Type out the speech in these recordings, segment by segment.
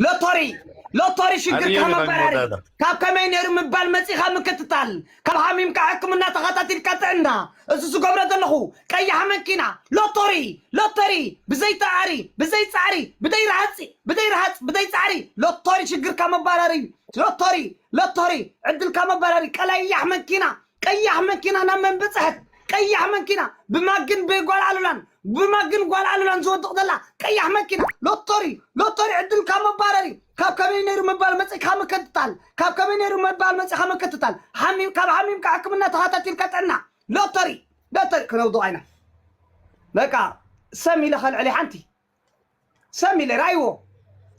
ሎቶሪ ሎቶሪ ሽግርካ መባራሪ። ካብ ከመይ ነይሩ ምባል መፂኻ ምክትታል፣ ካብ ሃሚምካ ሕክምና ተኸታቲልካ ጥዕና። እዚ ዝገብሮ ዘለኹ ቀያሕ መኪና ሎቶሪ ሎቶሪ ብዘይ ፃዕሪ ብዘይ ፃዕሪ ብደይ ረሃፂ ብደይ ረሃፅ ብደይ ፃዕሪ ሎቶሪ ሽግርካ መባራሪ። ሎቶሪ ሎቶሪ ዕድልካ መባራሪ ቀያሕ መኪና ቀያሕ መኪና ናብ መን በፅሐት? ቀያሕ መኪና ብማግን ብጓል ኣሉላን ብማግን ጓል ኣሉላን ዝወድቕ ዘላ ቀያሕ መኪና ሎቶሪ ሎቶሪ ዕድልካ መባረሪ። ካብ ከመይ ነይሩ ምባል መፂእካ ምክትታል ካብ ከመይ ነይሩ ምባል መፂእካ ምክትታል። ሓሚም ካብ ሓሚምካ ሕክምና ተኸታቲልካ ጥዕና ሎቶሪ ሎቶሪ ክነውድቕ ኣይና በቃ ሰም ኢለ ከልዕሊ ሓንቲ ሰም ኢለ ራይዎ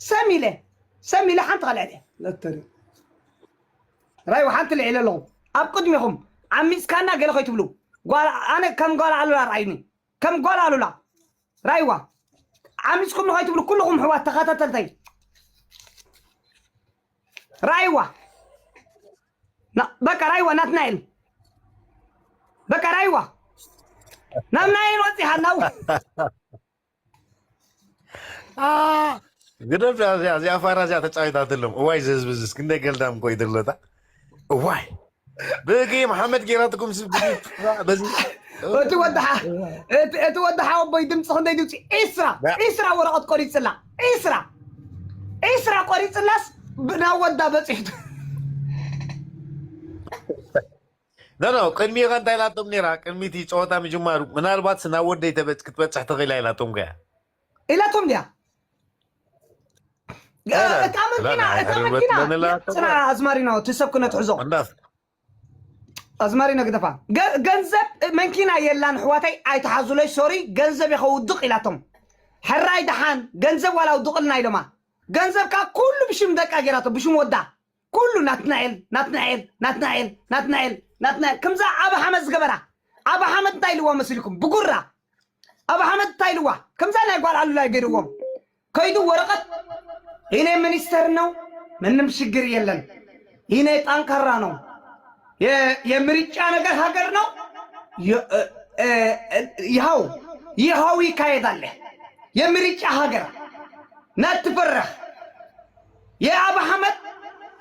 ሰም ኢለ ሰም ኢለ ሓንቲ ከልዕሊ ሎቶሪ ራይዎ ሓንቲ ልዒለ ኣለኹ ኣብ ቅድሚኹም ዓሚፅካና ገለ ከይትብሉ ጓል ኣነ ከም ጓል ኣሉላ ርኣይኒ ከም ጓል ኣሉላ ራይዋ ዓሚፅኩም ንኸይትብሉ ኩልኹም ሕዋት ተኸታተልተይ ራይዋ በቃ ራይዋ ናትናኤል በቃ ራይዋ ናትናኤል ወፂኻ ናው ግደፍ እዚኣ ፋራ እዚኣ ተፃዊታትሎም እዋይ ዝህዝቢ ዝስ ክንደይ ገልዳም እኮ ይድርለታ እዋይ ብቂ መሓመድ ጌራትኩም ስብ በዚ እቲ ወድሓ እቲ ወድሓ ኣቦይ ድምፂ ክንደይ ድምፂ ኢስራ ኢስራ ወረቐት ቆሪፅላ ኢስራ ኢስራ ቆሪፅላስ ናብ ወዳ በፂሕቱ ኖ ኖ ቅድሚኻ እንታይ ኢላቶም ነይራ ቅድሚ እቲ ፀወታ ምጅማሩ ምናልባት ናብ ወደይ ተበፅ ክትበፅሕ ትኽእላ ኢላቶም ከያ ኢላቶም ድያ እታ መኪና እታ መኪና ፅና ኣዝማሪኖ እቲ ሰብ ክነትሕዞ ኣዝማሪኖ ግደፋ ገንዘብ መንኪና የላን ኣሕዋተይ ኣይትሓዙለይ ሶሪ ገንዘብ የኸውድቕ ኢላቶም ሕራይ ደሓን ገንዘብ ዋላ ውድቕልና ኢሎማ ገንዘብ ከዓ ኩሉ ብሽም ደቃ ጌራቶ ብሽም ወዳ ኩሉ ናትናኤል ናትናኤል ናትናኤል ናትናኤል ናትናኤል ከምዛ ኣብ ሓመድ ዝገበራ ኣብ ሓመድ እንታይ ኢልዋ መሲልኩም ብጉራ ኣብ ሓመድ እንታይ ኢልዋ ከምዛ ናይ ጓል ኣሉላ ገይርዎም ከይዱ ወረቀት እኔ ሚኒስተር ነው ምንም ችግር የለን እኔ ጠንካራ ነው የምርጫ ነገር ሀገር ነው ይኸው ይኸው ይካሄዳለ የምርጫ ሀገር ናትፈረህ የአብ አህመድ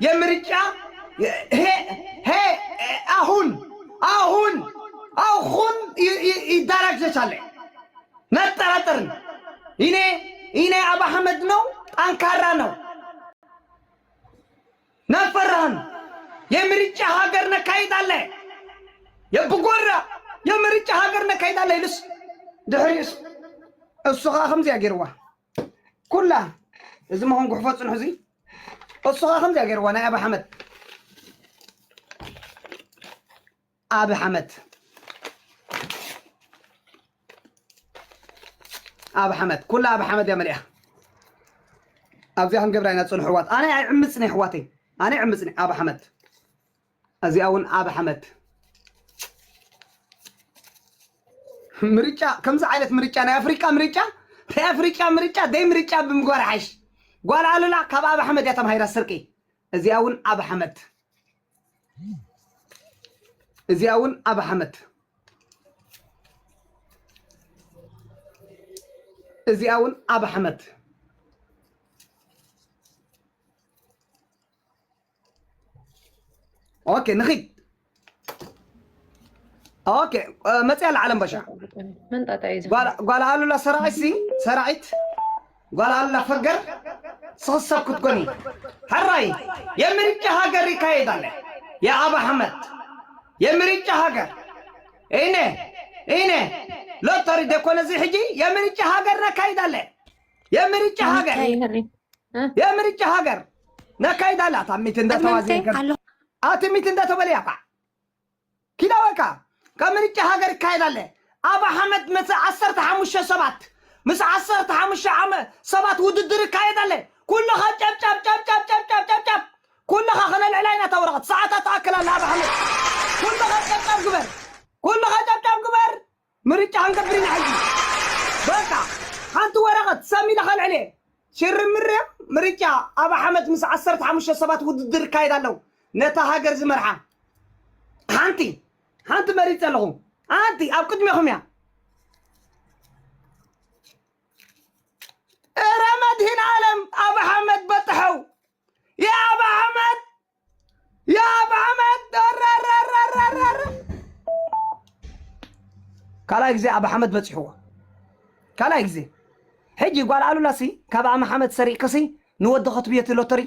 የምርጫ አሁን አሁን አሁን ይዳራጀቻለ ነጠራጠርን ይኔ ይኔ አብ አህመድ ነው ጠንካራ ነው ነፈራህን የምርጫ ሀገር ነካይዳለ የብጎራ የምርጫ ሀገር ነካይዳለ ይልስ ድሕሪስ እሱ ከዓ ከምዚያ ገይርዋ ኩላ እዚ ምኾን ጉሕፎ ፅንሑ እዚ እሱ ከዓ ከምዚያ ገይርዋ ናይ ኣብ ሓመድ ኣብ ሓመድ ኣብ ሓመድ ኩላ ኣብ ሓመድ እያ መሊኣ ኣብዚኣ ክንገብራ ኢና ፅንሑ ኣሕዋት ኣነ ኣይዕምፅኒ ኣሕዋተይ ኣነ ኣይዕምፅኒ ኣብ ሓመድ እዚኣ እውን ኣብ ሓመድ ምርጫ ከምዚ ዓይነት ምርጫ ናይ ኣፍሪቃ ምርጫ ናይ ኣፍሪቃ ምርጫ ደይ ምርጫ ብምግባር ሓይሽ ጓል ኣሉላ ካብ ኣብ ኣሕመድ እያ ተማሂራ ስርቂ እዚኣ እውን ኣብ ኣሕመድ እዚኣ እውን ኣብ ኣሕመድ እዚኣ እውን ኣብ ኣሕመድ ኦኬ ንኺድ ኦኬ መፅያ ለዓለም በሻ ጓል ኣሉላ ሰራዒት ሲ ሰራዒት ጓል ኣሉላ ፈገር ስኽሰብ ክትኮኒ ሕራይ የምርጫ ሃገር ይካየድ ኣለ የኣብ ኣሕመድ የምርጫ ሃገር እነ እነ ሎተሪ ደኮነ እዚ ሕጂ የምርጫ ሃገር ነካይድ ኣለ የምርጫ ሃገር የምርጫ ሃገር ነካይድ ኣላ ታሚት እንደተዋዘ ኣትሚት እንደተበለ ያኳ ኪዳ ወካ ካብ ምርጫ ሃገር ይካየድ ኣለ ኣብ ኣሕመድ ምስ ዓሰርተ ሓሙሽተ ሰባት ምስ ዓሰርተ ሓሙሽተ ዓመት ሰባት ውድድር ይካየድ ኣለ ኩልኻ ጨብጨብ ጨብጨብ ጨብጨብ ጨብጨብ ኩልኻ ከነልዕላ ኢና እታ ወረቐት ሰዓታት ትኣክል ኣላ ኣብ ኣሕመድ ኩልኻ ጨብጨብ ግበር ኩልኻ ጨብጨብ ግበር ምርጫ ክንገብር ኢና ሕጂ በቃ ሓንቲ ወረቐት ሰሚለ ከልዕል እየ ሽርምርም ምርጫ ኣብ ሓመድ ምስ ዓሰርተ ሓሙሽተ ሰባት ውድድር ይካየድ ኣለዉ ነታ ሃገር ዝመርሓ ሓንቲ ሓንቲ መሪፀ ኣለኹ ሓንቲ ኣብ ቅድሜኹም እያ እረ መድህን ዓለም ኣብ ግዜ ኣብ ኣሕመድ በፂሕዎ። ካልኣይ ግዜ ሕጂ ጓል ኣሉላሲ ካብ ኣብ ኣሕመድ ሰሪቅክሲ ንወዲ ክትብዮ እቲ ሎተሪ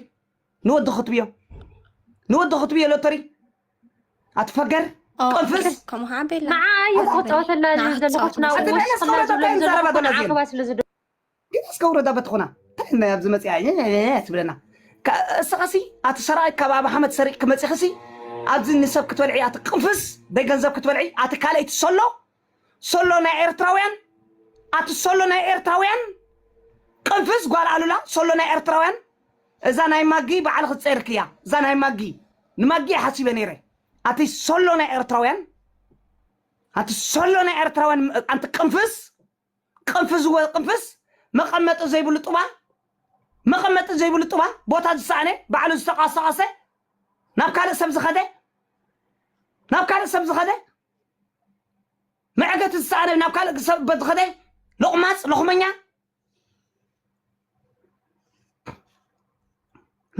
ንወዲ ክትብዮ ንወዲ ክትብዮ ሎተሪ ኣትፈገር ቅንፍስ ንዓ እዩ ክፃወተላ ዘለኹስ ናብ ወስክላ ዝብሎ ዘለኹ ዓኸባ ስለ ዝደ ግን እስከ ውረዳ በትኹና እንታይ ኣብዚ መፅያ ትብለና። እስኸሲ ኣቲ ሰራይ ካብ ኣብ ኣሕመድ ሰሪቅ ክመፅኽሲ ኣብዚ ንሰብ ክትበልዒ ኣቲ ቅንፍስ ደይ ገንዘብ ክትበልዒ ኣቲ ካልኣይቲ ሰሎ ሶሎ ናይ ኤርትራውያን ኣቲ ሶሎ ናይ ኤርትራውያን ቅንፍስ ጓል ኣሉላ ሶሎ ናይ ኤርትራውያን እዛ ናይ ማጊ በዓል ክፀርክያ እዛ ናይ ማጊ ንማጊ ሓሲበ ነይረ ኣቲ ሶሎ ናይ ኤርትራውያን ኣቲ ሶሎ ናይ ኤርትራውያን ኣንቲ ቅንፍስ ቅንፍስ ወ ቅንፍስ መቐመጢ ዘይብሉ ጡባ መቐመጢ ዘይብሉ ጡባ ቦታ ዝሰኣነ ባዕሉ ዝተቃሳቀሰ ናብ ካልእ ሰብ ዝኸደ ናብ ካልእ ሰብ ዝኸደ መዕገቲ ዝሰኣነ ናብ ካልእ ሰብ በዝኸደ ሎቕማፅ ሎኽመኛ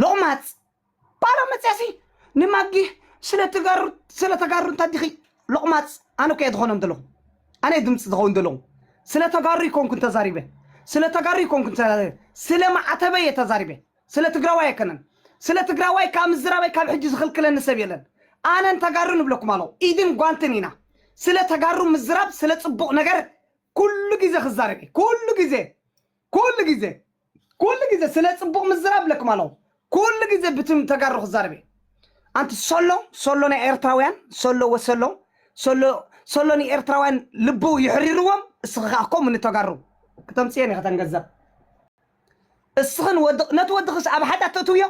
ሎቕማፅ ባሮ መፅያሲ ንማጊ ስለ ተጋሩ ስለ ተጋሩ እንታ ዲኺ ሎቕማፅ ኣነ እኮ እየ ዝኾኖም ዘለኹ ኣነ ድምፂ ዝኸውን ዘለኹ ስለ ተጋሩ ይኮንኩን ተዛሪበ ስለ ተጋሩ ይኮንኩን ተዛሪበ ስለ ማዕተበ እየ ተዛሪበ ስለ ትግራዋይ ኣይኮነን ስለ ትግራዋይ ካብ ምዝራበይ ካብ ሕጂ ዝኽልክለኒ ሰብ የለን ኣነን ተጋሩ ንብለኩም ኣለኹ ኢድን ጓንትን ኢና ስለ ተጋሩ ምዝራብ ስለ ፅቡቕ ነገር ኩሉ ግዜ ክዛረብ እየ ኩሉ ግዜ ኩሉ ግዜ ኩሉ ግዜ ስለ ፅቡቕ ምዝራብ ብለኩም ኣለኹ ኩሉ ግዜ ብትም ተጋሩ ክዛረብ እየ ኣንቲ ሶሎ ሶሎ ናይ ኤርትራውያን ሶሎ ወሰሎ ሶሎ ሶሎ ንኤርትራውያን ልቡ ይሕሪርዎም እስኺ ከዓ ከምኡ ንተጋሩ ክተምፅየን ኢኸ ተንገዘብ እስኽን ወዲ ነቲ ወድኽስ ኣብ ሓጢኣት ተእትውዮ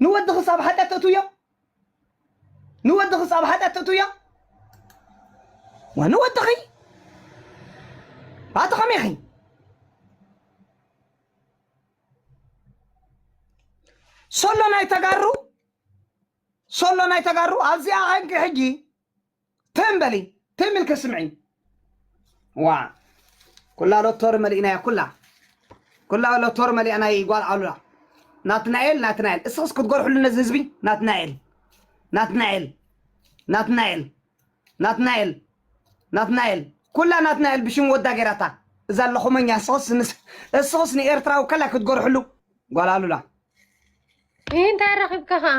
ንወድኽስ ኣብ ሓጢኣት ተእትውዮ ንወድኽስ ኣብ ሓጢኣት ተእትውዮ ንወድኺ ኣቲ ከመይኺ ሶሎ ናይ ተጋሩ ሶሎ ናይ ተጋሩ ኣብዚኣ ኸንኪ ሕጂ ትም በሊ ትም ኢልኪ ስምዒ ዋ ኩላ ሎቶሪ መሊእናያ ኩላ ኩላ ሎቶሪ መሊኣ ናይ ጓል ኣሉላ ናትናኤል ናትናኤል እስኽስ ክትጎርሕሉ ነዚ ህዝቢ ናትናኤል ናትናኤል ናትናኤል ናትናኤል ናትናኤል ኩላ ናትናኤል ብሽም ወዳ ገይራታ እዛ ኣለኹመኛ እስኽስ እስኽስ ንኤርትራዊ ከላ ክትጎርሕሉ ጓል ኣሉላ ይህ እንታይ ረኺብካ ከዓ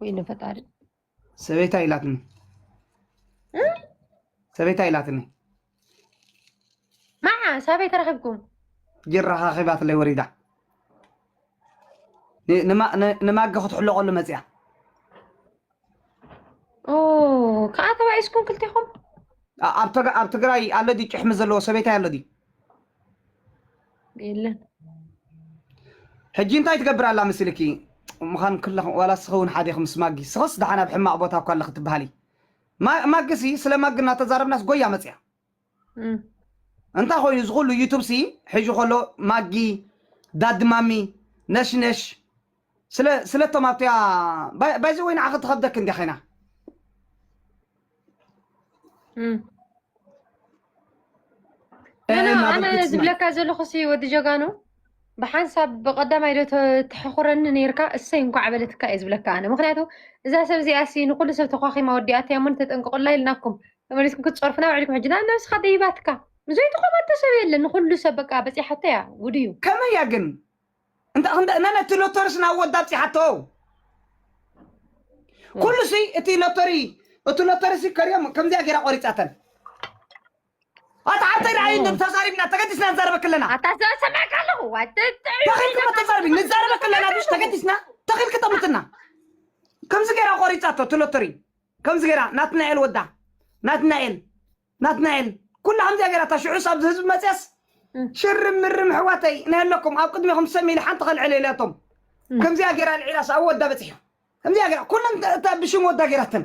ወይ ንፈጣሪ ሰበይታ ኢላትኒ ሰበይታ ኢላትኒ መዓ ሳበይ ተረኺብኩም ጅራ ኻኺባትለይ ወሪዳ ንማገ ክትሕለቀሉ መፅያ ከዓ ተባኢስኩም ክልቴኹም ኣብ ትግራይ ኣሎ ድዩ ጭሕሚ ዘለዎ ሰበይታይ ኣሎ ድዩ የለን ሕጂ እንታይ ትገብር ኣላ ምስልኪ ምዃን ክለኹም ዋላ ስኸ እውን ሓደ ምስ ማጊ ስኸስ ደሓን ኣብ ሕማቕ ቦታ እኳ ኣለኺ ትበሃሊ ማግሲ ስለ ማጊ እናተዛረብናስ ጎያ መፅያ እንታይ ኮይኑ እዚ ኩሉ ዩቱብ ሲ ሕጂ ከሎ ማጊ ዳድማሚ ነሽነሽ ስለቶም ኣብቲያ ባይዚ ወይ ንዓኸ ትኸብደክ እንዲያ ኸይና ኣነ ዝብለካ ዘለኹ ሲ ወዲ ጀጋኑ ብሓንሳብ ብቀዳማይ ዶ ተሕኹረኒ ነይርካ እሰይ እንኳዕ በለትካ እየ ዝብለካ ኣነ ምክንያቱ እዛ ሰብ እዚኣ ሲ ንኩሉ ሰብ ተኳኺማ ወዲኣትያ እሞ ተጠንቅቁላ ኢልናኩም ተመሊስኩም ክትፀርፉና ውዕድኩም ሕጂ ናብ ነብስካ ደይባትካ ዘይተቆመተ ሰብ የለን ንኩሉ ሰብ በቃ በፂሓቶ እያ ጉድ እዩ ከመይ እያ ግን እንተ ክንደ ነነ እቲ ሎተሪ ስና ወዳ ኣብፂሓቶ ኩሉ ሲ እቲ ሎተሪ እቲ ሎተሪ ሲ ከሪዮም ከምዚኣ ገይራ ቆሪፃተን ኣታ ሓብተይ ደኣ ይንድም ተዛሪብና ተገዲስና ንዛረበክ ኣለና ኣታ ሰማዕካ ኣለኹ ተኺልክ ተዛሪቢ ንዛረበክ ኣለና ብሽ ተገዲስና ተኺልክ ጠምትና ከምዚ ገይራ ቆሪፃቶ እቲ ሎተሪ ከምዚ ገይራ ናትናኤል ወዳ ናትናኤል ናትናኤል ኩላ ከምዚኣ ገይራ እታ ሽዑስ ኣብዚ ህዝቢ መፅያስ ሽርም ምርም ኣሕዋተይ ነህለኩም ኣብ ቅድሜኹም ሰም ኢለ ሓንቲ ከልዕለ ኢላቶም ከምዚኣ ገይራ ልዒላስ ኣብ ወዳ በፂሑ ከምዚኣ ገይራ ኩለን እታ ብሽም ወዳ ገይራተን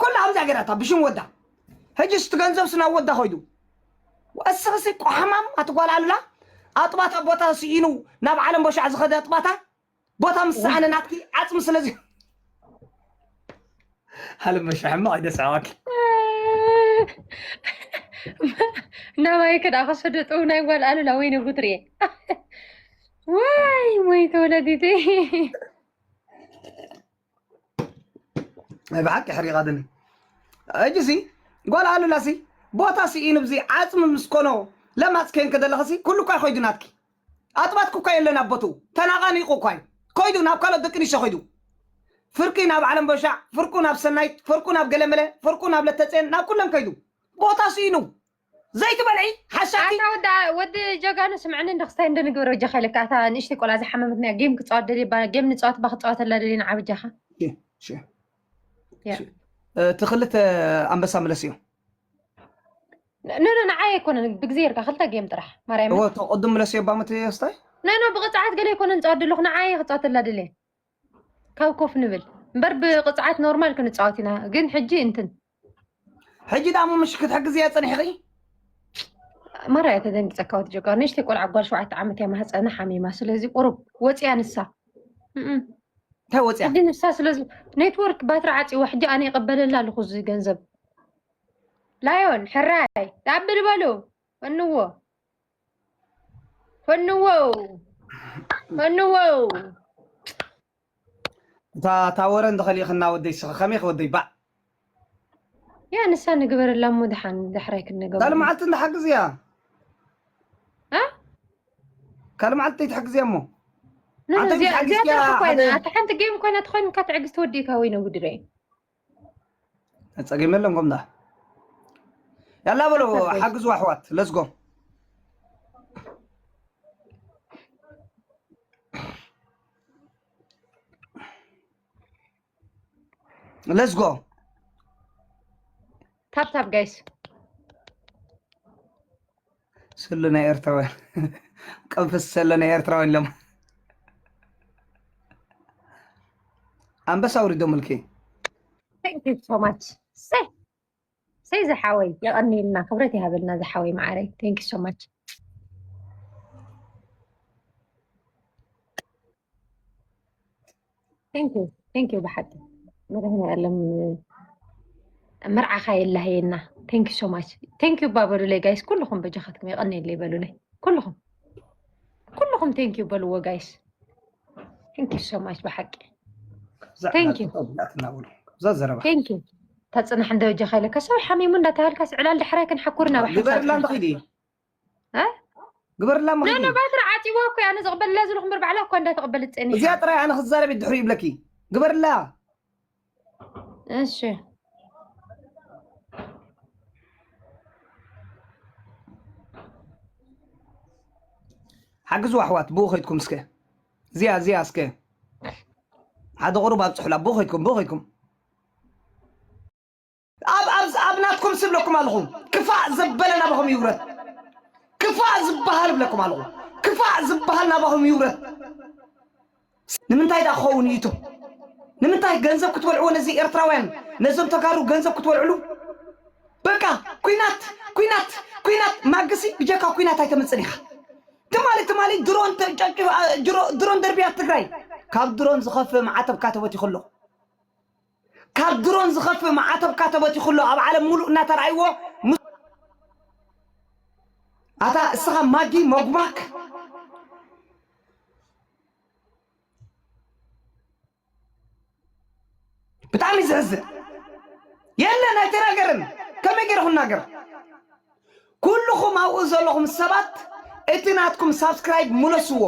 ኩላ ከምዚኣ ገይራ እታ ብሽም ወዳ ሕጂ ስቲ ገንዘብ ስናብ ወዳ ኮይዱ እስኽሲ ቆሓማም ኣትጓል ኣሉላ ኣጥባታ ቦታ ስኢኑ ናብ ዓለም ቦሻዕ ዝኸደ ኣጥባታ ቦታ ምስ ሰኣነ ናትኪ ዓፅሚ ስለዚ ሃለመሻ ሕማቕ እዩ ደስዓዋኪ ናባይ ከዳ ከሰደጡ ናይ ጓል ኣሉላ ወይ ንጉትርየ ዋይ ወይ ተወለዲቲ ናይ ብሓቂ ሕሪቓ ድኒ ሕጂ ሲ ጓል ኣሉላሲ ቦታ ስኢኑ ብዚ ዓጽሚ ምስ ኮኖ ለማጽ ከይንከ ዘለኸሲ ኩሉ እኳ ይኸይዱ ናትኪ። ኣጥባትኩ እኳ የለን ኣብ ቦትኡ። ተናቓኒቑ እኳ እዩ። ከይዱ ናብ ካልኦት ደቂ ኣንስትዮ ከይዱ። ፍርቂ ናብ ዓለም በሻዕ፣ ፍርቁ ናብ ሰናይት፣ ፍርቁ ናብ ገለመለ፣ ፍርቁ ናብ ለተጼን፣ ናብ ኩለን ከይዱ። ቦታ ስኢኑ። ዘይትበልዒ ሓሻኪ። ኣታ ወዲ፣ ወዲ ጀጋኑ ስምዕኒ እንደ ክስታይ እንደ ንግበር ወጃኻ ኢለካ። ኣታ ንእሽተይ ቆልዓ ዝሓመመትና ጌም ክጻወት ደልየ ባ-፣ ጌም ንጻወት ባ ክጻወተላ ደልየ ንዓ በጃኻ። እሺ፣ እሺ። ያ። እሺ። እ፣ እቲ ክልተ ኣንበሳ ምለስ እዩ። ኖ፣ ኖ፣ ንዓይ ኣይኮነን፣ ብግዜ ጌርካ ክልተ ጌም ጥራሕ፣ ማርያም። እወ፣ እቶ ቅድም ምለስ እዩ፣ ባመት የስታይ? ኖ፣ ኖ፣ ብቕጽዓት ገለ ኣይኮነን፣ ጸወት ደለኹ፣ ንዓይ ክጻወተላ ደልየ። ካብ ኮፍ ንብል። እምበር ብቕጽዓት ኖርማል ክንጻወት ኢና፣ ግን ሕጂ እንትን። ሕጂ ደኣ እሞ ምሽ ክትሕግዝያ ጸኒሕኺ? ማራ እያ ተደንጊጸካ፣ ወዲ ጀጋኑ። ንእሽተይ ቆልዓ ጓል ሸውዓተ ዓመት እያ፣ ማህጸና ሓሚማ። ስለዚ ቁሩብ ወጽያ ንሳ። እም። እንታይ ወጽያ? ሕጂ ንሳ ስለዚ ኔትወርክ ባትሪ ዓጽዋ፣ ሕጂ ኣነ ይቐበለላ ኣለኹ እዚ ገንዘብ። ላዮን፣ ሕራይ፣ ኣብል በሉ። ፈንዎ። ፈንዎ። ፈንዎ። እታ፣ እታ ወረ እንተኸሊእኽና ወደይ፣ ስኸ ከመይ ክወደይ ባዕ? ያ ንሳ ንግበረላ እሞ ደሓን ዳሕራይ ክንገበረላ። ካልእ መዓልቲ እንዳሓግዝ እያ። እ? ካልእ መዓልቲ ትሕግዝ እያ እሞ። ኖ፣ ኖ፣ ኣንተ እዚኣ፣ እዚኣ ሓጊዝኪያ ጥራሕ እኮ ኮይና፣ ሓደ ኣታ ሓንቲ ጌም ኮይና ትኾይንካ ትዕግስቲ ወዲእካ ወይ ነው ጉድረይ። ጸገም የለን፣ ከምዳ። ያላ በሉ፣ ሓግዙ ኣሕዋት፣ let's go። Let's go። ታፕ ታፕ ጋይስ። ስሉ ናይ ኤርትራውያን። ቀንፍስ ሰሎ ናይ ኤርትራውያን ሎም። ኣንበሳ ኣውሪዶምልኪ። Thank you so much። ሰይ፣ ሰይ ዝሓወይ፣ የቐንየልና፣ ክብረት ይሃበልና ዝሓወይ መዓረይ። Thank you so much። Thank you፣ thank you ብሓቂ መድህን ያለም መርዓኻ የላህየና። Thank you so much። Thank you ባበሉለይ ጋይስ፣ ኩልኹም በጃኻትኩም የቐንየለይ በሉለይ። ኩልኹም፣ ኩልኹም thank you በልዎ ጋይስ። Thank you so much ብሓቂ። Thank you። እዛ ዘረባ። Thank you። ተጽናሕ እንደ በጃኻ ኢለካ ሰብ ሓሚሙ እንዳተባልካስ ዕላል ዳሕራይ ክንሓኩር ናብ ሓንሳብ ግበርላ እንተኺዲ። እ? ግበርላ ኖ፣ ኖ፣ መኺዲ። ባትሪ ዓጺዋ እኮ እያ። ኣነ ዝቕበለላ ዘለኹ እምበር ባዕላ እኳ እንዳተቐበለት ጸኒሓ። እዚኣ ጥራይ ኣነ ክዛረብ ድሕሪ ይብለኪ። ግበርላ። እሺ። ሓግዙ ኣሕዋት፣ ብኡ ኸይድኩም እስከ። እዚኣ፣ እዚኣ እስከ። ሓደ ቁሩብ ኣብጽሑላ፣ ብኡ ኸይድኩም፣ ብኡ ኸይድኩም። ኣብ፣ ኣብ፣ ኣብ ናትኩም ስብለኩም ኣለኹ። ክፋእ ዘበለ ናባኹም ይውረድ። ክፋእ ዝበሃል እብለኩም ኣለኹ። ክፋእ ዝበሃል ናባኹም ይውረድ። ንምንታይ ደኣ ክኸውን እዩ እቶ? ንምንታይ ገንዘብ ክትበልዕዎ ነዚ ኤርትራውያን፣ ነዞም ተጋሩ ገንዘብ ክትበልዕሉ? በቃ፣ ኲናት፣ ኲናት፣ ኲናት፣ ማግሲ ብጀካ ኲናት ኣይተምጽን ኢኻ። ትማሊ፣ ትማሊ ድሮን ተ-፣ ጨብጭባ፣ ድሮ-፣ ድሮን ደርቢያ ትግራይ። ካብ ድሮን ዝኸፍእ መዓተብካ ተበቲኹ ኣሎ። ካብ ድሮን ዝኸፍእ መዓተብካ ተበቲኹ ኣሎ። ኣብ ዓለም ሙሉእ እናተረኣይዎ ም-፣ ኣታ እስኻ ማጊ መጉማክ። ብጣዕሚ ዘሕዝን። የለን ኣይተናገርን። ከመይ ገይረ ክናገር? ኩልኹም ኣብኡ ዘለኹም ሰባት እቲ ናትኩም ሳብስክራይብ ምለስዎ።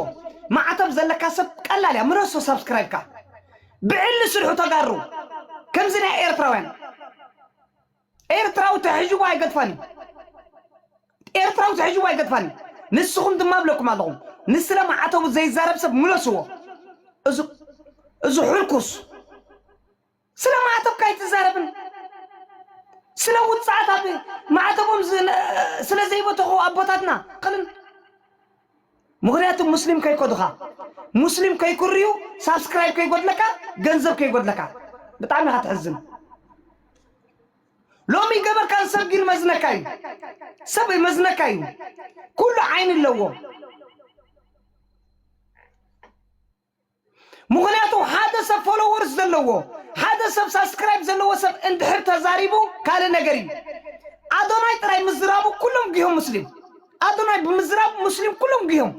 ማዕተብ ዘለካ ሰብ ቀላል እያ፣ ምለሶ ሳብስክራይብካ። ብዕሊ ስርሑ ተጋሩ። ከምዚ ናይ ኤርትራውያን። ኤርትራዊ ተሕዥቦ ኣይገድፋን እዩ። ኤርትራዊ ተሕዥቦ ኣይገድፋን እዩ። ንስኹም ድማ እብለኩም ኣለኹም። ንስለ ማዕተቡ ዘይዛረብ ሰብ ምለስዎ። እዚ፣ እዚ ሕልኩስ። ስለ ማዕተብካ ኣይትዛረብን። ስለ ውጽዓት ኣብ ማዕተቦም ዝ-፣ ስለ ዘይበተኹ ኣቦታትና ክልን። ምኽንያቱ ሙስሊም ከይኮድኻ፣ ሙስሊም ከይኩርዩ፣ ሳብስክራይብ ከይጎድለካ፣ ገንዘብ ከይጎድለካ። ብጣዕሚ ኢኻ ትሕዝን። ሎሚ ገበርካ ሰብ ግን መዝነካ እዩ። ሰብ መዝነካ እዩ። ኩሉ ዓይኒ ኣለዎ። ምኽንያቱ ሓደ ሰብ ፎሎወርስ ዘለዎ፣ ሓደ ሰብ ሳብስክራይብ ዘለዎ ሰብ እንድሕር ተዛሪቡ ካልእ ነገር እዩ። ኣዶናይ ጥራይ ምዝራቡ ኩሎም ጊሆም ሙስሊም። ኣዶናይ ብምዝራቡ ሙስሊም ኩሎም ጊሆም።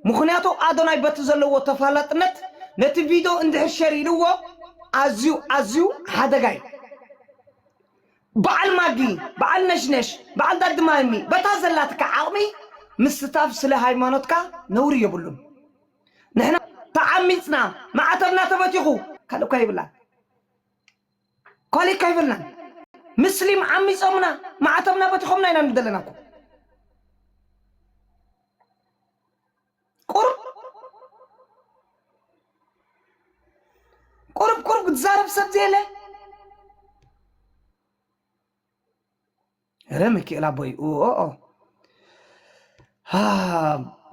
ምኽንያቱ ኣዶናይ በቲ ዘለዎ ተፋላጥነት ነቲ ቪድዮ እንድሕር ሸር ኢልዎ ኣዝዩ፣ ኣዝዩ ሓደጋ እዩ። በዓል ማጊ፣ በዓል ነሽነሽ፣ በዓል ዳድማሚ በታ ዘላትካ ዓቕሚ ምስታፍ ስለ ሃይማኖትካ ነውሪ የብሉን። ንሕና ተዓሚፅና ማዕተብና ተበቲኹ ካልእ እኳ ይብላን። ካልእ እኳ ይብልናን። ምስሊም ዓሚፆምና ማዕተብና በቲኾምና ኢና ንደለና እኮ። ቁርብ ቁርብ ቁርብ ክትዛረብ ሰብ ዘየለ። ረ ሚኪኤል ኣቦይ ኦኦ።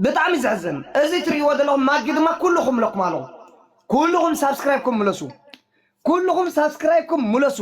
ብጣዕሚ ዘሕዝን። እዚ ትርእይዎ ዘለኹም ማጊ ድማ ኩልኹም ለኩም ኣለኹ። ኩልኹም ሳብስክራይብኩም ምለሱ። ኩልኹም ሳብስክራይብኩም ምለሱ።